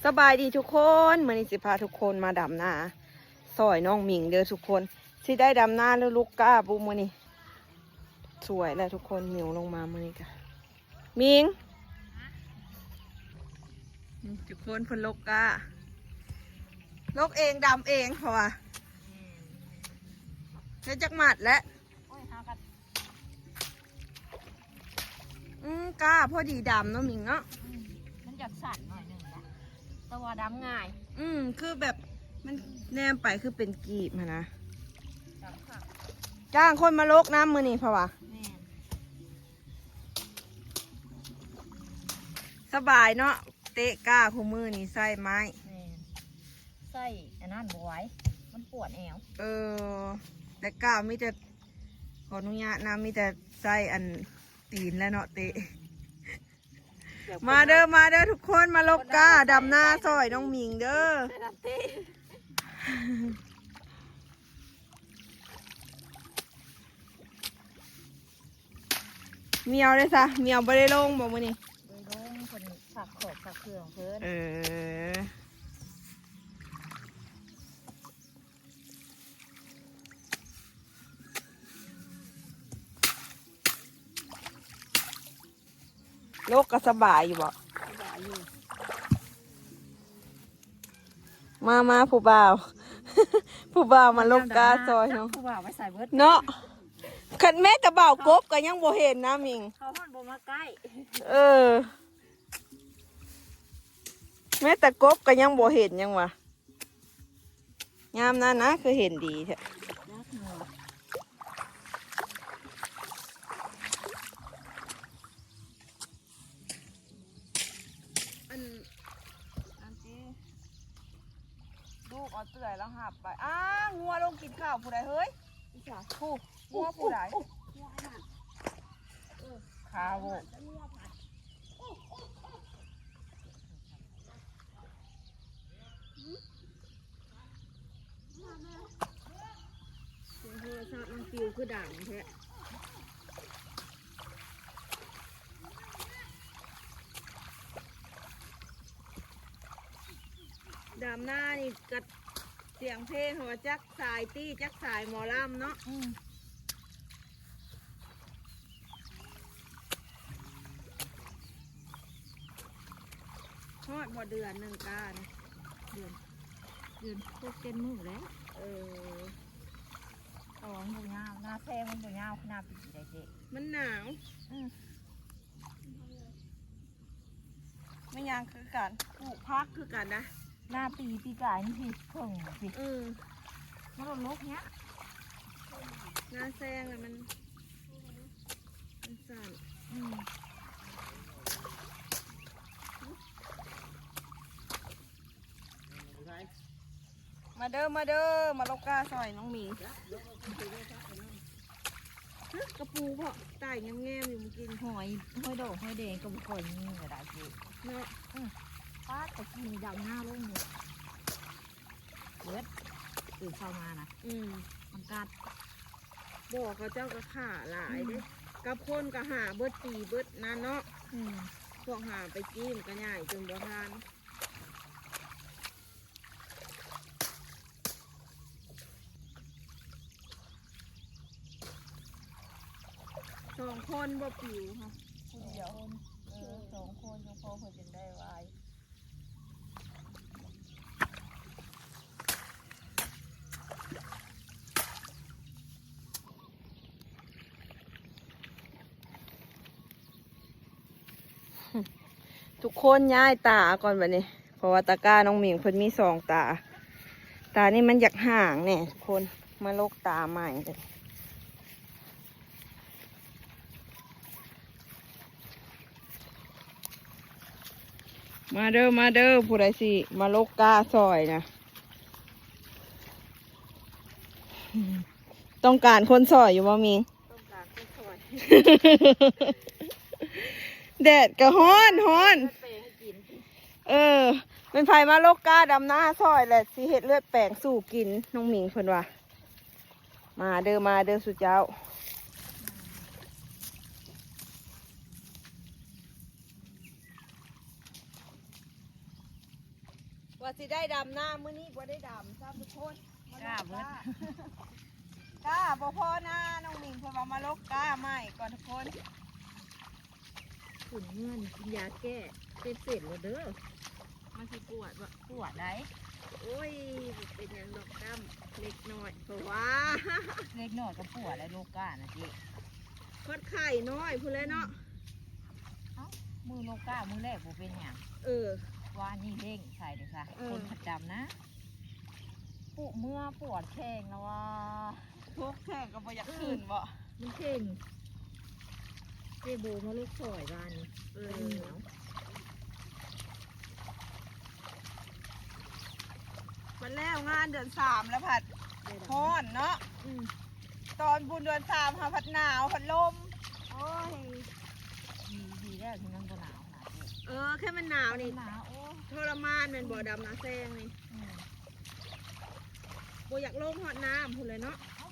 ສະບາຍດີທຸກຄົນ ມື້ນີ້ຊິພາທຸກຄົນມາດຳນາຊ່ອຍນ້ອງມິງເດີທຸກຄົນ. ຊິໄດ້ດຳນາຫຼືລູກກ້າບຸມື້ນີ້? ສວຍແລ້ວທຸກຄົນ ມິວລົງມາມື້ນີ້ກະ ມິງ ນີ້ທຸກຄົນ ເພິ່ນລົກກ້າ ລົກເອງດຳເອງ ເພາະວ່າ ແມ່ນ ເຮັດຈັກໝັດແລ້ວ? ໂອ້ຍ ຫາກັນ ອືມ ກ້າພໍດີດຳເນາະມິງເນາະ. ອືມ ມັນຢາກສັ້ນໜ້ອຍໜຶ່ງນະ ແຕ່ວ່າດຳງ່າຍ. ອືມ ຄືແບບມັນແນມໄປຄືເປັນກີບຫັ້ນນະ. ຈ້າງຄົນມາລົກນຳມື້ນີ້ເພາະວ່າ ແມ່ນ ສະບາຍເນາະ ເຕະກ້າຄູ່ມື້ນີ້ໃຊ້ໄມ້. ແມ່ນ ໃຊ້ອັນນັ້ນບໍ່ໄຫວ ມັນປວດແອວ. ເອີ ແຕ່ກ້າມີແຕ່ ຂໍອະນຸຍາດນຳ ມີແຕ່ໃຊ້ອັນຕີນແຫຼະເນາະເຕະ. ມາເດີ ມາເດີທຸກຄົນ ມາລົກກ້າດຳນາຊ່ອຍນ້ອງມິງເດີ. ໝຽວເດ້ຊະ ໝຽວບໍ່ໄດ້ລົງບໍ່ມື້ນີ້? ບໍ່ໄດ້ລົງ ເພິ່ນຊັກຂອກຊັກເຄື່ອງເພິ່ນ. ເອີ ລົກກະສະບາຍຢູ່ບໍ່? ສະບາຍຢູ່. ມາ ມາ ຜູ້ບ່າວ ຜູ້ບ່າວມາລົກກ້າຊ່ອຍເນາະ. ຜູ້ບ່າວໄປໃສເບິດເນາະ. ຄັນແມ້ແຕ່ບ່າວກົບກະຍັງບໍ່ເຫັນນະມິງ. ເຂົາຮອດບໍ່ມາໃກ້. ເອີ ແມ້ແຕ່ກົບກະຍັງບໍ່ເຫັນຫຍັງຫວາ. ຍາມນັ້ນນະ ຄືເຫັນດີແທ້. ອັນ ອັນທີ່ລູກເອົາເຕືອຍແລ້ວຫັບໄປ. ອ້າ ງົວລົງກິນເຂົ້າຜູ້ໃດເຮີ້ຍ? ຜູ້ ງົວຜູ້ໃດ? ຄາໂວ. ສຽງໂທລະສັບມັນປິວຄືດັງແທ້. ດຳນານີ້ກະສຽງເພງ ເຮົາວ່າຈັກສາຍຕີ ຈັກສາຍໝໍລຳເນາະ. ອືມ. ຮອດບໍ່ເດືອນໜຶ່ງກ້ານີ້? ເດືອນ ເດືອນຫົກເຈັດມື້ແລ້ວ. ເອີ ເພາະວ່າມັນບໍ່ຍາວ ນາແຊງມັນບໍ່ຍາວຄືນາປີໄດ໋ເຈ້. ມັນໜາວ. ອືມ. ແມ່ນຫຍັງຄືກັນ ປູກຜັກຄືກັນນະ. ນາປີ ປີກາຍນີ້ຊິເຄິ່ງຊິ. ເອີ ມັນລົກເນຍ ນາແຊງລະມັນ ມັນສັ້ນ. ອືມ. ມາເດີ ມາເດີ ມາລົກກ້າຊ່ອຍນ້ອງໝີ. ຮະ ກະປູເພາະຕາຍແງມໆຢູ່ມື້ກີ້. ຫອຍ ຫອຍດອກຫອຍແດງກະບໍ່ຄ່ອຍມີກະດາຍເຈ້ເນາະ. ອືມ. ປາດ ຕະກີ້ນີ້ດຳໜ້າລົງນີ້ເບິດ ຕື່ນເຊົ້າມານະ. ອືມ. ມັນກັດ ບໍ່ ເຂົາເຈົ້າກະຂ້າຫຼາຍເດ້. ອືມ. ກັບຄົນກະຫາເບິດປີເບິດນັ້ນເນາະ. ອືມ. ພວກຫາໄປຈີ້ມກະໃຫຍ່ຈົນບໍ່ທັນ. ສອງຄົນບໍ່ປິວຫະ ຜູ້ດຽວ. ເອີ ສອງຄົນຍັງພໍ ເພິ່ນຈຶ່ງໄດ້ວາຍ. ທຸກຄົນຍ້າຍຕາກ່ອນບາດນີ້ ເພາະວ່າຕາກ້ານ້ອງໝິງເພິ່ນມີສອງຕາ. ຕານີ້ມັນຢາກຫ່າງແດ່ທຸກຄົນ ມາລົກຕາໃໝ່ເລີຍ. ມາເດີ ມາເດີ ຜູ້ໃດຊິມາລົກກ້າຊ່ອຍນະ. ຕ້ອງການຄົນຊ່ອຍຢູ່ບໍ່ມີ? ຕ້ອງການຄົນຊ່ອຍ. ແດດກະຮ້ອນ ຮ້ອນ. ເອີ ແມ່ນໃຜມາລົກກ້າດຳນາຊ່ອຍແຫຼະ ຊິເຮັດເລືອດແປງສູ່ກິນ ນ້ອງໝິງເພິ່ນວ່າ. ມາເດີ ມາເດີສູ່ເຈົ້າ. ອືມ. ວ່າຊິໄດ້ດຳນາ ມື້ນີ້ບໍ່ໄດ້ດຳຊ້ຳທຸກຄົນ ມາລົກກ້າ ກ້າບໍ່ພໍນາ ນ້ອງມິງເພິ່ນວ່າມາລົກກ້າໃໝ່ກ່ອນທຸກຄົນ. ຂຶ້ນເຮືອນກິນຢາແກ້ເຈັບເສັ້ນແລ້ວເດີ. ມັນຊິປວດບໍ່? ປວດໃດ໋. ໂອ້ຍ ບໍ່ເປັນຫຍັງດອກ ດຳເລັກນ້ອຍ ເພາະວ່າເລັກນ້ອຍກໍປວດແລ້ວ ໂລການະຕິ ຄອດໄຂ້ນ້ອຍພຸ້ນແຫຼະເນາະ. ເອົ້າ ມື້ໂລກາມື້ແລກບໍ່ເປັນຫຍັງ. ເອີ ວານນີ້ເລັ່ງໃສ່ເດ້ຊະ. ເອີ ຄົນປະຈຳນະ ປຸເມືອປວດແຂ້ງລະວ່າ ທຸກແຂ້ງກໍບໍ່ຢາກຂຶ້ນບໍ? ມັນເຄັ່ງ ເຈໂບມາລູກສອຍບ້ານນີ້. ເອີ ມັນແລ້ວງານເດືອນສາມແລ້ວພັດຮ້ອນເນາະ. ອືມ ຕອນບຸນເດືອນສາມຫາພັດໜາວພັດລົມ. ໂອ້ຍ ດີ ດີແລ້ວທີ່ມັນບໍ່ໜາວຂະໜາດນີ້. ເອີ ແຄ່ມັນໜາວນີ້ ໜາວ ໂອ້ ທໍລະມານແມ່ນບໍ່ ດຳນາແຊງນີ້. ອືມ ບໍ່ຢາກລົງຮອດນ້ຳພຸ້ນແຫຼະເນາະ. ເອົ້າ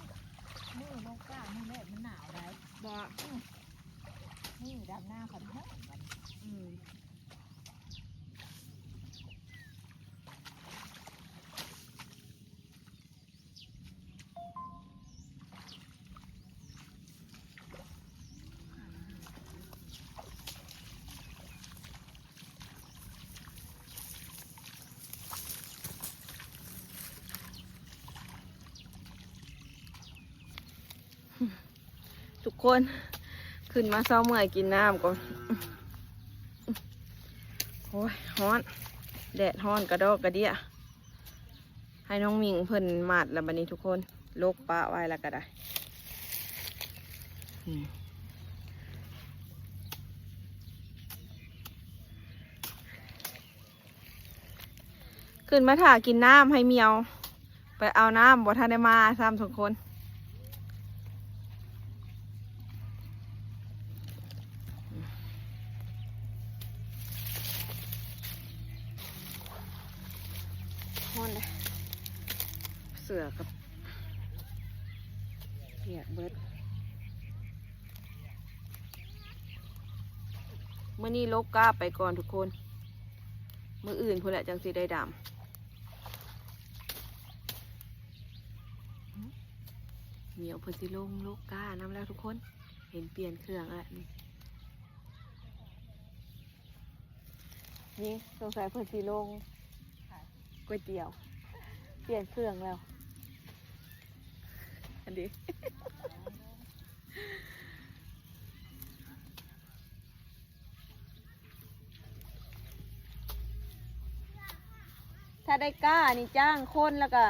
ມື້ລົງກ້າມື້ແລກມັນໜາວໃດ໋. ບໍ່ ອືມ ມື້ດຳນາພັດຮ້ອນບັດນີ້. ອືມ ທຸກຄົນ ຂຶ້ນມາເຊົາເມື່ອຍກິນນ້ຳກ່ອນ. ໂອ້ຍ ຮ້ອນ ແດດຮ້ອນກະດອກກະເດຍ. ໃຫ້ນ້ອງມິງເພິ່ນມັດລະບັດນີ້ທຸກຄົນ ລົກປະໄວ້ລະກະໄດ້. ຂຶ້ນມາຖ້າກິນນ້ຳໃຫ້ໝຽວ ໄປເອົານ້ຳ ບໍ່ທັນໄດ້ມາຊ້ຳທຸກຄົນ. ຮ້ອນເດ້ ເສື້ອກັບປຽກເບິດ. ມື້ນີ້ລົກກ້າໄປກ່ອນທຸກຄົນ ມື້ອື່ນພຸ້ນແຫຼະຈັ່ງຊິໄດ້ດຳ. ໝຽວເພິ່ນຊິລົງລົກກ້ານຳແລ້ວທຸກຄົນ ເຫັນປ່ຽນເຄື່ອງແລ້ວນີ້. ນີ້ສົງໄສເພິ່ນຊິລົງ ຂາຍ ກ໋ວຍຕຽວ ປ່ຽນເຄື່ອງແລ້ວ ອັນນີ້. ຖ້າໄດ້ກ້ານີ້ຈ້າງຄົນ ແລ້ວກະ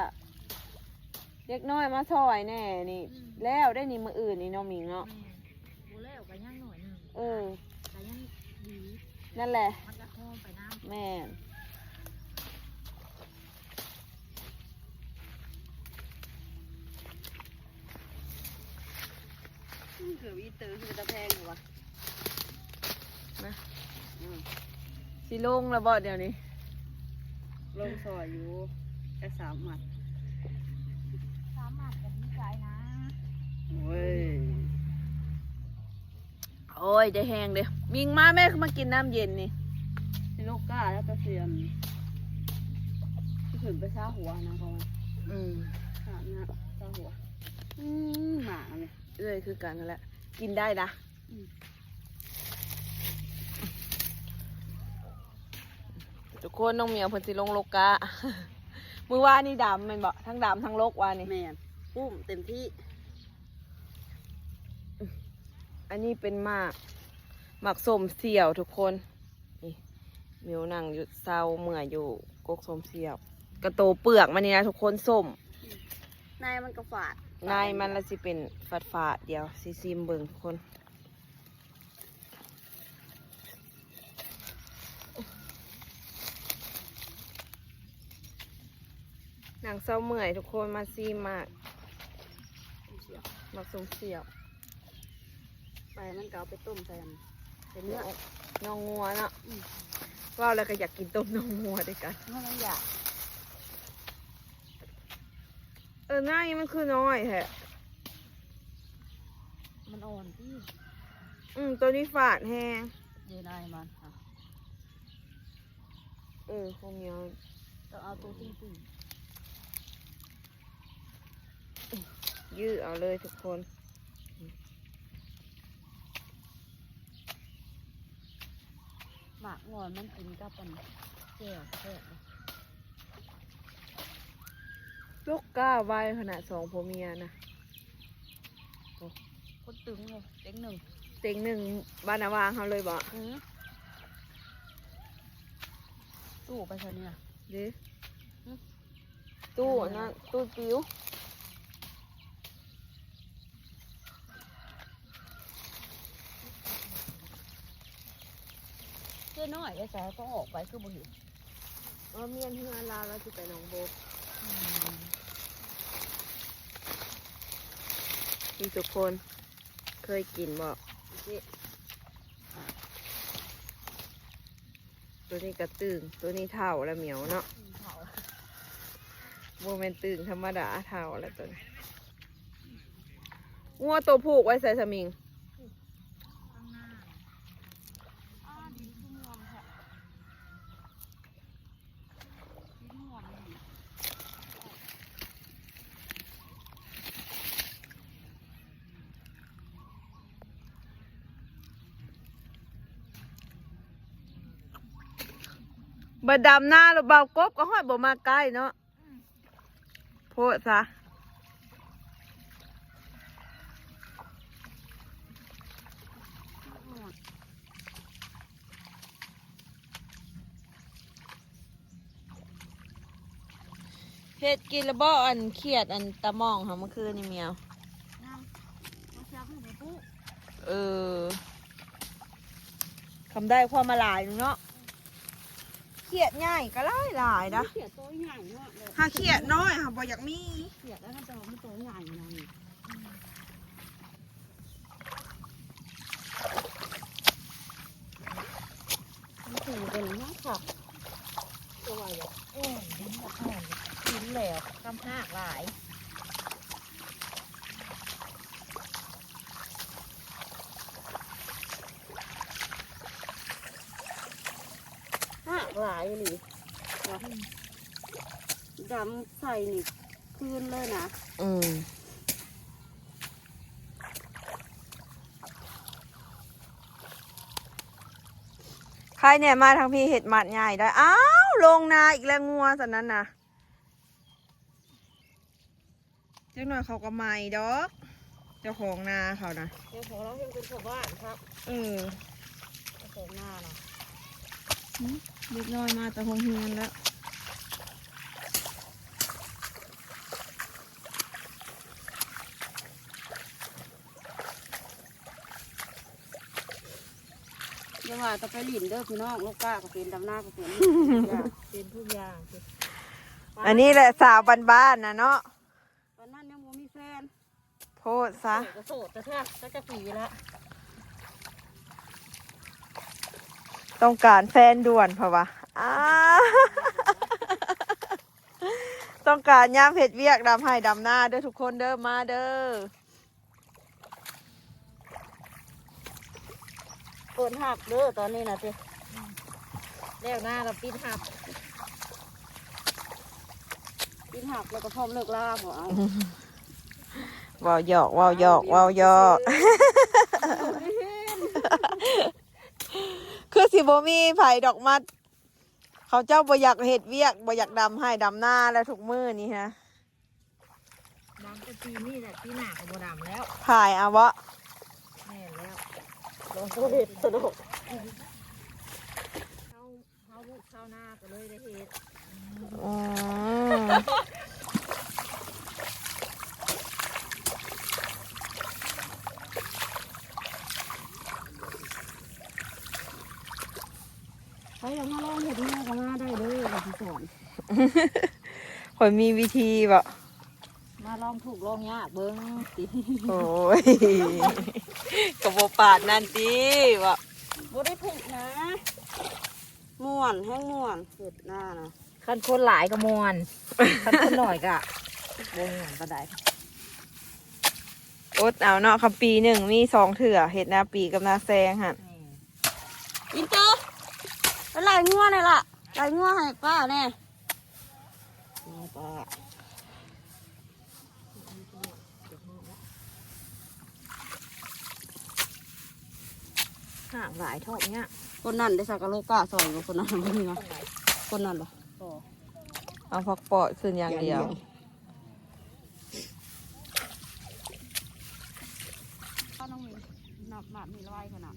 ເດັກນ້ອຍມາຊ່ອຍແດ່ນີ້. ອືມ ແລ້ວໄດ້ນີ້ ມື້ອື່ນນີ້ເນາະ ມິງເນາະ. ແມ່ນ ບໍ່ແລ້ວກະຍັງໜ້ອຍໜຶ່ງ. ເອີ ກະຍັງດີ ນັ້ນແຫຼະ ມັນກະຫອມໄປນຳ. ແມ່ນ. ອືມ ເກືອບອີເຕີ ຄືເປັນຕາແພງຢູ່ຫວາ. ນະ ອືມ ຊິລົງແລ້ວບໍ່ດຽວນີ້? ລົງຊ່ອຍຢູ່ ແຕ່ສາມມັດ ສາມມັດກໍດີໃຈນະ. ໂອ້ຍ ໂອ້ຍ ໄດ້ແຮງເດ້. ມິງມາແມ່ ມາກິນນ້ຳເຢັນນີ້. ຊິລົກກ້າແລ້ວກະຊິອັນ ຊິຂຶ້ນໄປຊາຫົວນະ ເພາະວ່າ ອືມ ອາບນ້ຳຊາຫົວ. ອືມ ໝາກອັນນີ້ ເອື້ອຍຄືກັນຫັ້ນແຫຼະ ກິນໄດ້ນະ. ອືມ ທຸກຄົນ ນ້ອງໝຽວເພິ່ນຊິລົງລົກກ້າ. ມື້ວານນີ້ດຳແມ່ນບໍ່? ທັງດຳທັງລົກວານນີ້. ແມ່ນ ປຸ້ມເຕັມທີ່. ອັນນີ້ເປັນໝາກ ໝາກສົ້ມສ່ຽວທຸກຄົນ. ນີ້ ມິວນັ່ງຢູ່ເຊົາເມື່ອຍຢູ່ກົກສົ້ມສ່ຽວ ກະໂຕເປືອກມັນນີ້ນະທຸກຄົນ ສົ້ມ. ໃນມັນກະຝາດ ໃນມັນລະຊິເປັນຝາດໆ. ດຽວຊິຊີມເບິ່ງທຸກຄົນ. ນັ່ງເຊົາເມື່ອຍທຸກຄົນ ມາຊີມໝາກ ໝາກສົ້ມສ່ຽວ. ໃບມັນກໍເອົາໄປຕົ້ມໃສ່ອັນ ເປັນເນື້ອ ໜອງງົວເນາະ. ອືມ ເວົ້າແລ້ວກໍຢາກກິນຕົ້ມໜອງງົວເດ້ກະ ເຮົາຍັງຢາກ. ເອີ ໃນມັນຄືນ້ອຍແທ້. ມັນອ່ອນຕິ. ອືມ ໂຕນີ້ຝາດແຮງ. ເດ ໃນມັນ ເອີ ຂອງໝຽວ ຕ້ອງເອົາໂຕຕຶງໆ ຢື້ເອົາເລີຍທຸກຄົນ. ໝາກງອນມັນກິນກັບອັນແຈ່ວແຊບ. ຕົກກ້າໄວຂະໜາດສອງຜົວເມຍນະ. ໂອ້ ຄົນຕຶງເລີຍ ເຕັງໜຶ່ງ ເຕັງໜຶ່ງ ບ້ານນາຫວ່າງເຮົາເລີຍບໍ? ອື ຕູ້ໄປໃສນີ້ນະ? ເດ້ ອື ຕູ້ອັນນັ້ນ ຕູ້ປິວ. ເຈ້ນ້ອຍໄປໃສ ກໍອອກໄປຄືບໍ່ເຫັນ? ເອີ ແມ່ນເຮືອນລາວ ລາວຊິໄປໜອງບົກ. ອືມ ນີ້ທຸກຄົນ ເຄີຍກິນບໍ່? ໂຕນີ້ກະຕຶງ ໂຕນີ້ເຖົ້າລະໝຽວເນາະ. ອືມ ເຖົ້າ ບໍ່ແມ່ນຕຶງທຳມະດາ ເຖົ້າລະໂຕນີ້. ງົວໂຕຜູກໄວ້ໃສສະມິງ? ບາດດຳນາແລ້ວ ບ່າວກົບກໍຮອດບໍ່ມາໃກ້ເນາະ. ໂພດຊະ ເຮັດກິນລະບໍ່ ອັນຂຽດ ອັນຕາມອງຫັ້ນ ມື້ຄືນນີ້ ແມວ? ຍັງ ບໍ່ເຊື່ອເພິ່ນໄປປຸ. ເອີ ຄຳໄດ້ຄວາມມາຫຼາຍໜຶ່ງເນາະ. ຂຽດໃຫຍ່ກໍຫຼາຍໆ ນະ ຂຽດໂຕໃຫຍ່ເນາະ. ຫາຂຽດນ້ອຍຫາບໍ່ຢາກມີ ຂຽດແລ້ວມັນຈະມີໂຕໃຫຍ່ໜ່ອຍ. ມັນຖືເປັນຫຍັງຄັກ ຄືວ່າຢາກ ເອີ ກິນແລ້ວ ກຳຮາກຫຼາຍ. ຮາກຫຼາຍອີ່ຫຼີ ດຳໃສ່ນີ້ຄືນເລີຍນະ. ອືມ ໃຄແນ່ມາທາງພີ້ເຮັດມັດໃຫຍ່ໄດ້. ອ້າວ ລົງນາອີກແລ້ວ ງົວຊັ້ນນັ້ນນະ. ຈັກໜ້ອຍເຂົາກໍໃໝ່ດອກ ເຈົ້າຂອງນາເຂົານະ. ເຈົ້າຂອງລາວຍັງເປັນຊາວບ້ານຄັບ. ເອີ ເຈົ້າຂອງນານະ. ຫຶ ເດັກນ້ອຍມາແຕ່ໂຮງຮຽນແລ້ວ. ຢ່າວ່າແຕ່ໄປຫຼິ້ນເດີພີ່ນ້ອງ ລູກກ້າກໍເປັນ ດຳນາກໍເປັນ ເປັນທຸກຢ່າງ. ອັນນີ້ແຫຼະສາວບ້ານໆນະເນາະ. ປານນັ້ນຍັງບໍ່ມີແຟນ. ໂພດຊະ ໂສດກໍໂສດແທ້ໆ ຈັກປີລະ. ຕ້ອງການແຟນດ່ວນເພາະວ່າ ອ້າ ຕ້ອງການຍາມເຮັດວຽກດຳໄຮ່ດຳນາເດີທຸກຄົນເດີ ມາເດີ. ເປີດຮັບເດີຕອນນີ້ນະຕິ ແລ້ວນາລະປິດຮັບ ປິດຮັບແລ້ວກໍພ້ອມເລີກລາ. ບໍ່ເອົາ ເວົ້າຫຍອກ ເວົ້າຫຍອກ ເວົ້າຫຍອກ. ຄືຊິບໍ່ມີໃຜດອກມັດ ເຂົາເຈົ້າບໍ່ຢາກເຮັດວຽກ ບໍ່ຢາກດຳໄຮ່ດຳນາແລ້ວທຸກມື້ນີ້ຮະ. ດຳແຕ່ປີນີ້ແຫຼະ ປີໜ້າກໍບໍ່ດຳແລ້ວ. ພາຍເອົາເບາະ? ແມ່ນແລ້ວ ລອງບໍ່ເຮັດຊະດອກ. ເຮົາ ເຮົາບຸກຊາວນາກໍເລີຍໄດ້ເຮັດ. ອືມ ໃຜຢາກມາລອງເຮັດແນວກໍມາໄດ້ເດີ ກໍຊິສອນ. ຂ້ອຍມີວິທີເບາະ? ມາລອງທຸກລອງຍາກເບິ່ງຕິ. ໂອ້ຍ ກໍບໍ່ປານນັ້ນຕິເບາະ? ບໍ່ໄດ້ທຸກນະ ມ່ວນ ແຮງມ່ວນ ເຮັດນານະ. ຄັນຄົນຫຼາຍກໍມ່ວນ ຄັນຄົນໜ້ອຍກໍບໍ່ມ່ວນປານໃດ. ອົດເອົາເນາະ ຄຳປີໜຶ່ງມີສອງເທື່ອ ເຮັດນາປີກັບນາແຊງຫັ້ນ. ແມ່ນ ອິນເຕີ ໄປໄລ່ງົວແດ່ລະ ໄລ່ງົວໃຫ້ປ້າແດ່. ຫາກຫຼາຍເທາະຍາກ. ຄົນນັ້ນໄດ້ສັກກະໂລກ້າຊອຍບໍ່? ຄົນນັ້ນບໍ່ມີເນາະ. ຄົນນັ້ນບໍ່? ບໍ່. ເອົາຜັກປອດຂຶ້ນຢ່າງດຽວ. ເອົານ້ອງມີ ນັບໝາກມີລະໄວຂະໜາດ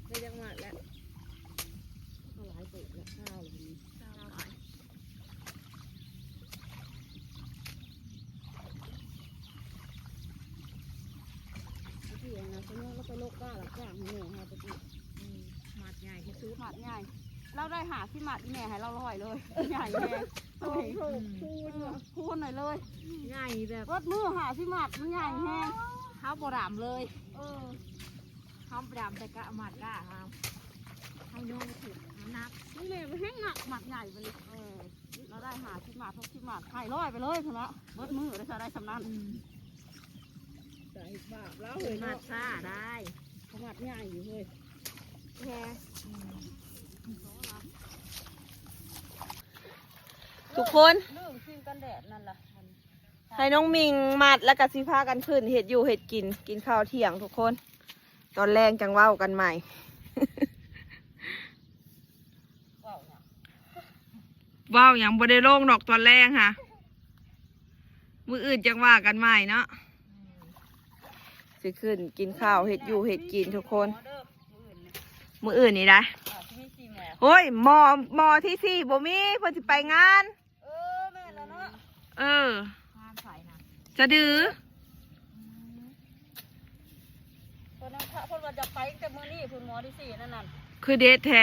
ໄດ້ຈັກໝາກແລ້ວ? ເອົາຫຼາຍເຕີບແລ້ວ ຊາວແລ້ວນີ້ ຊາວປາຍ. ຕະກີ້ນະ ສະໂນລາວໄປລົກກ້າລະຈ້າງໃຫ້ແມ່ເຮົາຕະກີ້. ອືມ ໝາກໃຫຍ່ທີ່ສຸດ ໝາກໃຫຍ່. ລາວໄດ້ຫ້າສິບໝາກ ອີແມ່ໃຫ້ລາວຮ້ອຍເລີຍ ໃຫຍ່ແຮງ. ໂອ້ໂຫ ຄູນ ເອີ ຄູນໃຫ້ເລີຍ ໃຫຍ່ແບບ ເບິດມື້ຫ້າສິບໝາກ ມັນໃຫຍ່ແຮງ. ເຮົາບໍ່ດຳເລີຍ. ເອີ ເຮົາບໍ່ດຳ ແຕ່ກະໝາກກ້າເຮົາ ເຮົາຍ້ອງຖືກນ້ຳໜັກ. ນີ້ແຫຼະ ມັນແຮງໜັກ ໝາກໃຫຍ່ໄປເລີຍ. ເອີ ລາວໄດ້ຫ້າສິບໝາກ ຫົກສິບໝາກ ໃຫ້ຮ້ອຍໄປເລີຍພຸ້ນລະ ເບິດມື້ໄດ້ຊະ ໄດ້ສ່ຳນັ້ນ. ອືມ ຕາຍບາບລາວເຮີ້ຍ ມາຊ້າໄດ້ ຂະໜາດໃຫຍ່ຢູ່ເຮີ້ຍ ແຮ. ອືມ ທຸກຄົນ ລືມຄຣີມກັນແດດນັ້ນລະ ໃຫ້ນ້ອງມິງມັດ ແລ້ວກະຊິພາກັນຂຶ້ນເຮັດຢູ່ເຮັດກິນ ກິນເຂົ້າທ່ຽງທຸກຄົນ. ຕອນແລງຈັ່ງເວົ້າກັນໃໝ່. ເວົ້າຫຍັງ ເວົ້າຫຍັງບໍ່ໄດ້ລົງດອກຕອນແລງຫາ ມື້ອື່ນຈັ່ງວ່າກັນໃໝ່ເນາະ. ອືມ ຊິຂຶ້ນກິນເຂົ້າເຮັດຢູ່ເຮັດກິນທຸກຄົນ. ມື້ອື່ນນີ້ ມື້ອື່ນນີ້ໄດ໋. ອ່າ ຊິມີສີ່ໝໍ. ໂອ້ຍ ໝໍ ໝໍທີສີ່ບໍ່ມີ ເພິ່ນຊິໄປງານ. ເອີ ແມ່ນແລ້ວເນາະ. ເອີ ງານໃສນະ? ສະດື. ອືມ ເພິ່ນວ່າ ເພິ່ນວ່າຈະໄປຕັ້ງແຕ່ມື້ນີ້ພຸ້ນ ໝໍທີສີ່ນັ້ນນະ ຄືເດັດແທ້.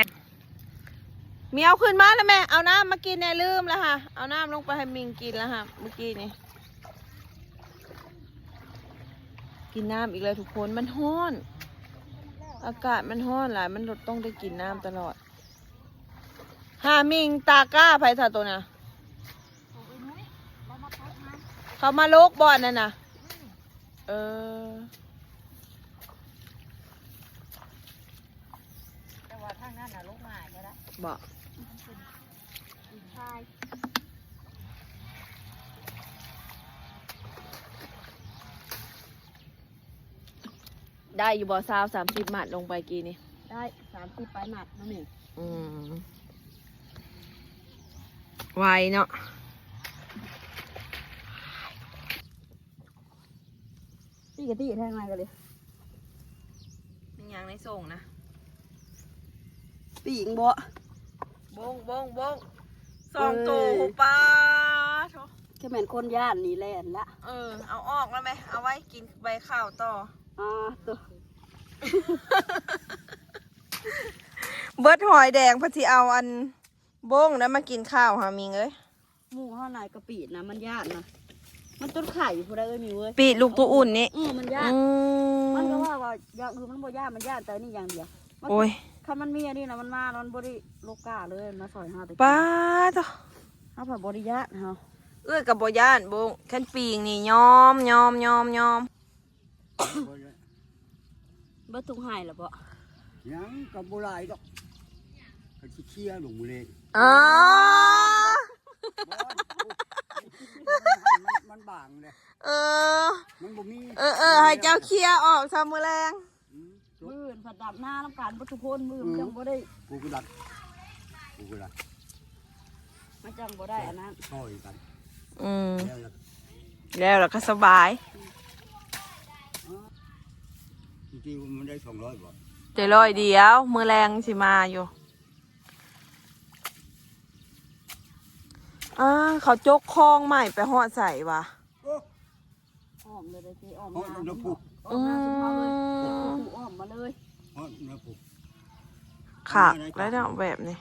ມີ ເອົາຂຶ້ນມາແລ້ວແມ່ ເອົານ້ຳມາກິນແດ່ ລືມແລ້ວຫາ ເອົານ້ຳລົງໄປໃຫ້ມິງກິນແລ້ວຫາ ເມື່ອກີ້ນີ້. ກິນນ້ຳອີກແລ້ວທຸກຄົນ ມັນຮ້ອນ ອາກາດມັນຮ້ອນຫຼາຍ ມັນຕ້ອງໄດ້ກິນນ້ຳຕະຫຼອດ. ຫາມິງຕາກ້າໃຜຊະໂຕນະ? ເຂົາມາໂລກບ່ອນນັ້ນນະ. ເອີ ແຕ່ວ່າທາງນັ້ນນະໂລກງ່າຍແທ້ລະ. ບໍ່ ໄດ້ຢູ່ບໍ່ ຊາວ ສາມສິບໝາດລົງໄປກີ້ນີ້? ໄດ້ ສາມສິບປາຍໝາດນະແມ່. ອືມ ໄວເນາະ. ປີກະຕິແທງໃນກັນເລີຍ. ມີຫຍັງໃນສົ່ງນະ? ປີກບໍ່? ບົ້ງ ບົ້ງ ບົ້ງ ສອງໂຕ. ເອີ ໂອ້ ປາໂທ້ ຄືແມ່ນຄົນຢ້ານນີ້ແລ່ນລະ. ເອີ ເອົາອອກແລ້ວແມະ ເອົາໄວ້ກິນໃບເຂົ້າຕໍ່. ອ່າ ໂຕ ເບິດຫອຍແດງ ເພິ່ນຊິເອົາອັນບົ້ງນັ້ນມາກິນເຂົ້າຫາມິງເອີຍ. ໝູ່ເຮົານາຍກະປີດນະ ມັນຢ້ານນະ ມັນຈົນໄຂ່ຜູ້ໃດເອີຍມິວເອີຍ. ປີດລູກໂຕອຸ່ນນີ້. ເອີ ມັນຢ້ານ. ອືມ ມັນກໍວ່າ ວ່າຢ່າງອື່ນມັນບໍ່ຢ້ານ ມັນຢ້ານແຕ່ນີ້ຢ່າງດຽວ. ໂອ້ຍ ຄັນມັນມີອັນນີ້ນະ ມັນມາ ມັນບໍ່ໄດ້ໂລກກ້າເລີຍ ມາຊ່ອຍເຮົາແຕ່ ປາໂທ້ ເຮົາພັດບໍ່ໄດ້ຢ້ານເຮົາ. ເອື້ອຍກໍບໍ່ຢ້ານບົ້ງ ຄັນປີງນີ້ຍອມ ຍອມ ຍອມ ຍອມ. ເບິດທຸກໄຮ່ແລ້ວບໍ່? ຍັງກໍບໍ່ຫຼາຍດອກ ກໍຊິເຄຍລົງມື້ແລງ. ອໍ ບໍ່ ມັນ ມັນບາງເດ້. ເອີ ມັນບໍ່ມີ. ເອີ ເອີ ໃຫ້ເຈົ້າເຄຍອອກຊະມື້ແລງ. ອືມ ມື້ອື່ນພັດດັບນານຳກັນເບິດທຸກຄົນ ມື້ອື່ນ ອືມ ຍັງບໍ່ໄດ້. ກູກໍດັບ ກູກໍດັບ. ມັນຈັ່ງບໍ່ໄດ້ອັນນັ້ນ ຊ່ອຍກັນ. ອືມ ແລ້ວລະ ແລ້ວລະກໍສະບາຍ. ອໍ ທີ່ມັນໄດ້ສອງຮ້ອຍບໍ່? ໄດ້ຮ້ອຍດຽວ ມື້ແລງຊິມາຢູ່. ອ້າ ເຂົາຈົກຄອງໃໝ່ໄປຮອດໃສວະ? ໂອ້ ອ້ອມເລີຍເດ້ ອ້ອມ ອ້ອມ ອ້ອມ ອ້ອມ ອ້ອມມາເລີຍ. ອ້ອມມາເລີຍ ອ້ອມມາເລີຍ. ຄັກແລ້ວເນາະແບບນີ້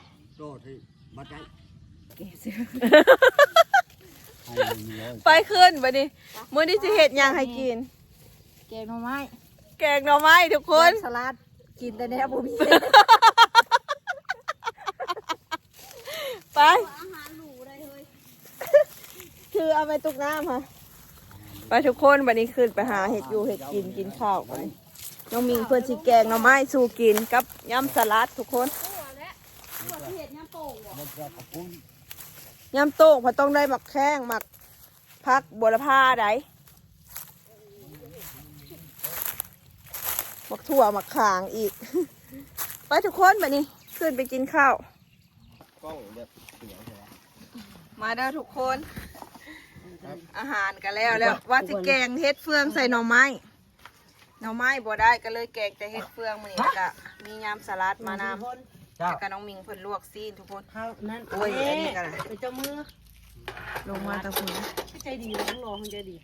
ໄປຂຶ້ນບັດນີ້. ມື້ນີ້ຊິເຮັດຫຍັງໃຫ້ກິນ? ແກງໜໍ່ໄມ້ ແກງໜໍ່ໄມ້ທຸກຄົນ ສະຫຼັດ ກິນແຕ່ແນວບໍ່ມີ. ໄປ ອາຫານຫຼູໄດ້ເຮີ້ຍ ຖືເອົາໄປຕຸກນ້ຳຫະ. ໄປທຸກຄົນ ບັດນີ້ຂຶ້ນໄປຫາເຮັດຢູ່ເຮັດກິນ ກິນເຂົ້າ. ບັດນີ້ນ້ອງມິງເພິ່ນຊິແກງໜໍ່ໄມ້ສູ່ກິນກັບຍຳສະຫຼັດທຸກຄົນ. ຍຳໂຕ້ງເພິ່ນຕ້ອງໄດ້ໝາກແຂ້ງ ໝາກ ຜັກບົວລະພາໃດ. ບັກຖົ່ວ ບັກຂາງອີກ. ໄປທຸກຄົນ ບັດນີ້ຂຶ້ນໄປກິນເຂົ້າ. ກ້ອງແບບເປັນຫຍັງແທ້ວະ? ມາເດີທຸກຄົນ. ອາຫານກະແລ້ວແລ້ວ ວ່າຊິແກງເຫັດເຟືອງໃສ່ໜໍ່ໄມ້. ໜໍ່ໄມ້ບໍ່ໄດ້ ກະເລີຍແກງແຕ່ເຫັດເຟືອງມື້ນີ້ ແລ້ວກະມີຍຳສະຫຼັດມານຳ. ເຈົ້າ ແລ້ວກະນ້ອງມິງເພິ່ນລວກຊີ້ນທຸກຄົນ. ເຂົ້ານັ້ນ ໂອ້ຍ ເອີ ອັນນີ້ກະໄດ້ ເປັນເຈົ້າມື ລົງມາແຕ່ພຸ້ນ. ໃຈດີ ລອງໃຈດີ.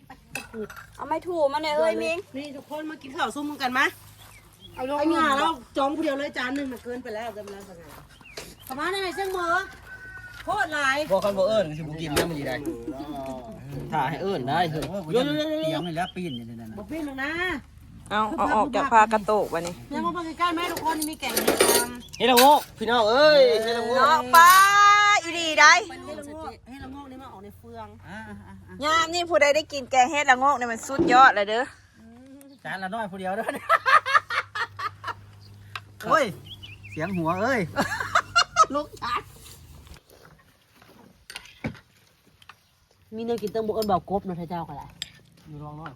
ເອົາໄມ້ຖູມາແດ່ເອີຍມິງ. ນີ້ທຸກຄົນມາກິນເຂົ້າຊຸມກັນມາ. ເອົາລົງ ໄອ້ຫຍ້າລາວຈອງຜູ້ດຽວເລີຍ ຈານໜຶ່ງນະ ເກີນໄປແລ້ວ ເກີນໄປແລ້ວ. ເຂົ້າມາແດ່ແມ່ຊ່າງເໝີ ໂຄດຫຼາຍ. ບໍ່ ຄັນບໍ່ເອີ້ນກະຊິບໍ່ກິນນຳ ມັນຊິໄດ້ ຖ້າໃຫ້ເອີ້ນໄດ້ເຮີ້ຍ. ໂອ້ຍ ໂຍໂຍໂຍໂຍ ຕຽງນີ້ແຫຼະ ປີ້ນຢູ່ໃນນັ້ນນະ ບໍ່ປີ້ນດອກນະ. ເອົາ ເອົາອອກຈາກຜ້າກະໂຕກບັດນີ້. ແມ່ມາເບິ່ງໃກ້ໆ ແມ່ທຸກຄົນ ນີ້ມີແກງເຫັດນຳ. ເຫັດລະໂງກ ພີ່ນ້ອງເອີຍ ເຫັດລະໂງກ ເນາະ ປ້າ ອີ່ຫຼີໃດ. ເຫັດລະໂງກ ເຫັດລະໂງກນີ້ມາອອກໃນເຟືອງ. ຍາມນີ້ຜູ້ໃດໄດ້ກິນແກງເຫັດລະໂງກນີ້ ມັນສຸດຍອດລະເດີ. ຈານລະນ້ອຍຜູ້ດຽວເດີ. ໂອ້ຍ ສຽງຫົວເອີຍ ລົງຈານ. ມີແນວກິນເຕີມບໍ່ເອີ້ນບ່າວກົບເນາະ ເຂົາເຈົ້າກະໄດ້. ຢູ່ລອງນ້ອຍ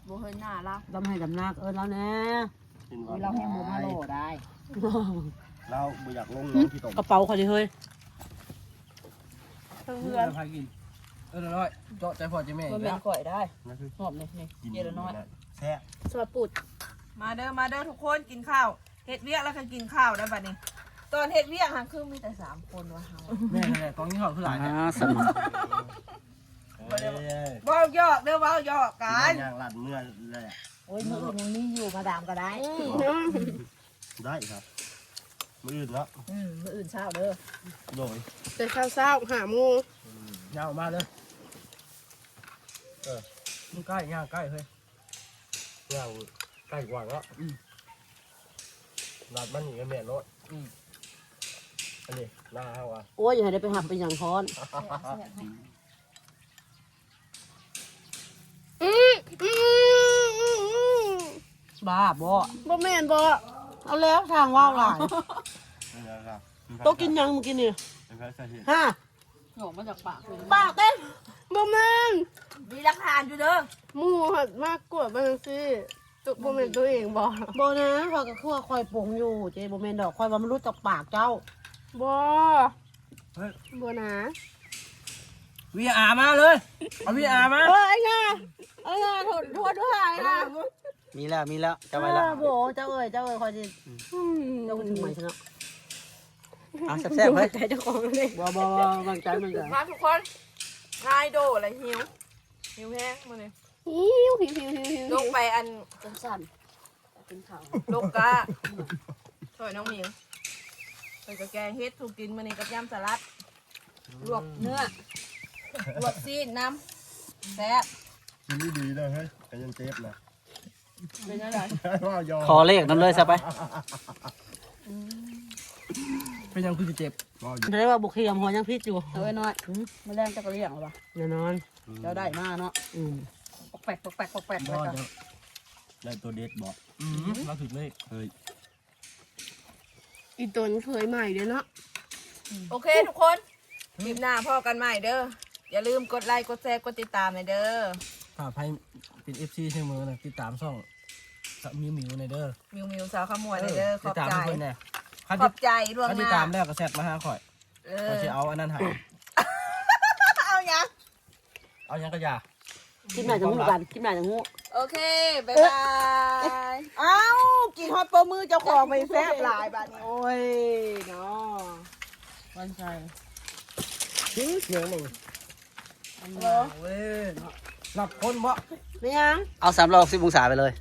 ບໍ່ເຫັນໜ້າລາວ. ດຳໄຮ່ດຳນາກະເອີ້ນລາວແດ່. ລາວແຮງບໍ່ມາຫຼໍ່ໄດ້ ລາວບໍ່ຢາກລົງນ້ອງຂີ້ຕົມ. ກະເປົາຂ້ອຍນີ້ເຮີ້ຍ. ເທິງເຮືອນ ໃຜກິນ ເອີ້ນລະນ້ອຍ ເຈາະໃຈພໍ່ໃຈແມ່. ບໍ່ແມ່ນຂ້ອຍໄດ້ ຫອມນີ້ ນີ້ ກິນເອີລະນ້ອຍ ແຊບ. ຊອດປຸດ ມາເດີ ມາເດີທຸກຄົນ ກິນເຂົ້າ. ເຮັດວຽກແລ້ວກະກິນເຂົ້າໄດ້ບັດນີ້. ຕອນເຮັດວຽກຫັ້ນຄືມີແຕ່ສາມຄົນວ່າເຮົາ. ແມ່ນແຫຼະ ຕອນກິນເຂົ້າຄືຫຼາຍແທ້. ອ່າ ສະໜຸກ ບໍ່ໄດ້ ເອີ ເວົ້າຢອກເດີ ເວົ້າຢອກກັນ ຍ່າງລັດເມືອແຫຼະ. ໂອ້ຍ ມື້ອື່ນຍັງມີຢູ່ ມາດາມກະໄດ້. ອືມ ໄດ້ຄັບ ມື້ອື່ນເນາະ. ອືມ ມື້ອື່ນເຊົ້າເດີ. ໂດຍ ແຕ່ເຊົ້າໆ ຫ້າໂມງ. ອືມ ຍ່າງອອກມາເດີ. ເອີ ມັນໃກ້ ຍ່າງໃກ້ເຮີ້ຍ. ຍ່າງໃກ້ກວ່າເນາະ. ອືມ ລັດມານີ້ກະແມ່ນໂລດ. ອືມ ອັນນີ້ໜ້າເຮົາວ່າ. ໂອ້ຍ ຢ່າໃຫ້ໄດ້ໄປຫາໄປຫຍັງຮ້ອນ. ບ້າບໍ່? ບໍ່ແມ່ນບໍ່? ເອົາແລ້ວ ຊ່າງເວົ້າຫຼາຍ. ໂຕກິນຫຍັງມື້ກີ້ນີ້? ຮະ? ອອກມາຈາກປາກ ປາກເຕັມ. ບໍ່ແມ່ນ ມີຫຼັກຖານຢູ່ເດີ. ໝູ່ຫັ້ນມາກວດເບິ່ງຈັ່ງຊີ້ ໂຕ ບໍ່ແມ່ນໂຕເອງບໍ່? ບໍ່ນະ ຂ້ອຍກະຄືວ່າຂ້ອຍປົງຢູ່ເຈ້. ບໍ່ແມ່ນດອກ ຂ້ອຍວ່າມັນຫຼຸດຈາກປາກເຈົ້າ. ບໍ່ ເຮີ້ຍ ບໍ່ນະ. ວີອາມາເລີຍ ເອົາວີອາມາ. ເອີຍ ໄອ້ຫຍ້າ ໄອ້ຫຍ້າ ໂທດ ໂທດດ້ວຍ ໄອ້ຫຍ້າ. ມີແລ້ວ ມີແລ້ວ ເຈົ້າໄວ້ແລ້ວ. ເອີ ໂຫ ເຈົ້າເອີຍ ເຈົ້າເອີຍ ຂ້ອຍຊິ ອືມ ເຈົ້າຄືຖືໄມ້ຊະເນາະ. ອ່ະ ແຊບໆ ເຮີ້ຍ ໃຈເຈົ້າຂອງເດ້. ບໍ່ ບໍ່ ບໍ່ ວາງໃຈມັນກະ ມາທຸກຄົນ ງ່າຍໂດລະ ຫິວ ຫິວແຮງມື້ນີ້. ຫິວ ຫິວ ຫິວ ຫິວ ຫິວ ລົງໄປອັນ ຈົນສັ່ນ ກິນເຂົ້າ ລົກກະ ຊ່ວຍນ້ອງໝິງ ເພິ່ນກະແກງເຫັດສູ່ກິນມື້ນີ້ກັບຍຳສະຫຼັດ ລວກເນື້ອ ລວກຊີ້ນນຳ ແຊບ. ກິນດີໆ ເດີເຮີ້ຍ ກະຍັງເຈັບນະ. ເປັນຈັ່ງໃດ? ຂໍເລກນຳເລີຍຊະໄປ. ເປັນຫຍັງຄືຊິເຈັບ? ໄດ້ວ່າບໍ່ຄຽມ ຫົວຍັງພິດຢູ່. ເອີ ນ້ອຍ ມື້ແລງເຈົ້າກະລ້ຽງເອົາຫວາ? ແນ່ນອນ ເຈົ້າໄດ້ມາເນາະ. ອືມ ປອກແປກ ປອກແປກ ປອກແປກ ໄດ້ໂຕເດັດບໍ່? ອືມ ລາວຖືກເລກ ເຮີ້ຍ. ອີຕົນເຄີຍໃໝ່ເດ້ເນາະ. ໂອເຄທຸກຄົນ ຄລິບໜ້າພໍ້ກັນໃໝ່ເດີ. ຢ່າລືມກົດໄລ ກົດແຊ ກົດຕິດຕາມແດ່ເດີ. ຖ້າໃຜເປັນເອັຟຊີໃຫ້ເໝີນະ ຕິດຕາມຊ່ອງມິວມິວແດ່ເດີ. ມິວມິວສາວຄຳມ່ວນແດ່ເດີ. ເອີ ຂອບໃຈ ຕິດຕາມໃຫ້ເພິ່ນແດ່. ຂອບໃຈລ່ວງໜ້າ. ຄັນຕິດຕາມແລ້ວກະແຊັດມາຫາຂ້ອຍ. ເອີ ຂ້ອຍຊິເອົາອັນນັ້ນໃຫ້. ເອົາຫຍັງ? ເອົາຫຍັງກະຢ່າ. ຄລິບໜ້າຈັ່ງຮູ້ກັນ ຄລິບໜ້າຈັ່ງຮູ້. ໂອເຄ ບາຍບາຍ. ເອົ້າ ກິນຮອດໂປ້ມືເຈົ້າຂອງໄປແຊບຫຼາຍບາດນີ້. ໂອ້ຍເນາະ ວັນໄຊ ຫື ສຽງມັນ ເອີ ເວີຍເນາະ ນັບຄົນບໍ່? ແມ່ນຫຍັງ? ເອົາສາມຮ້ອຍຫົກສິບອົງສາໄປເລີຍ.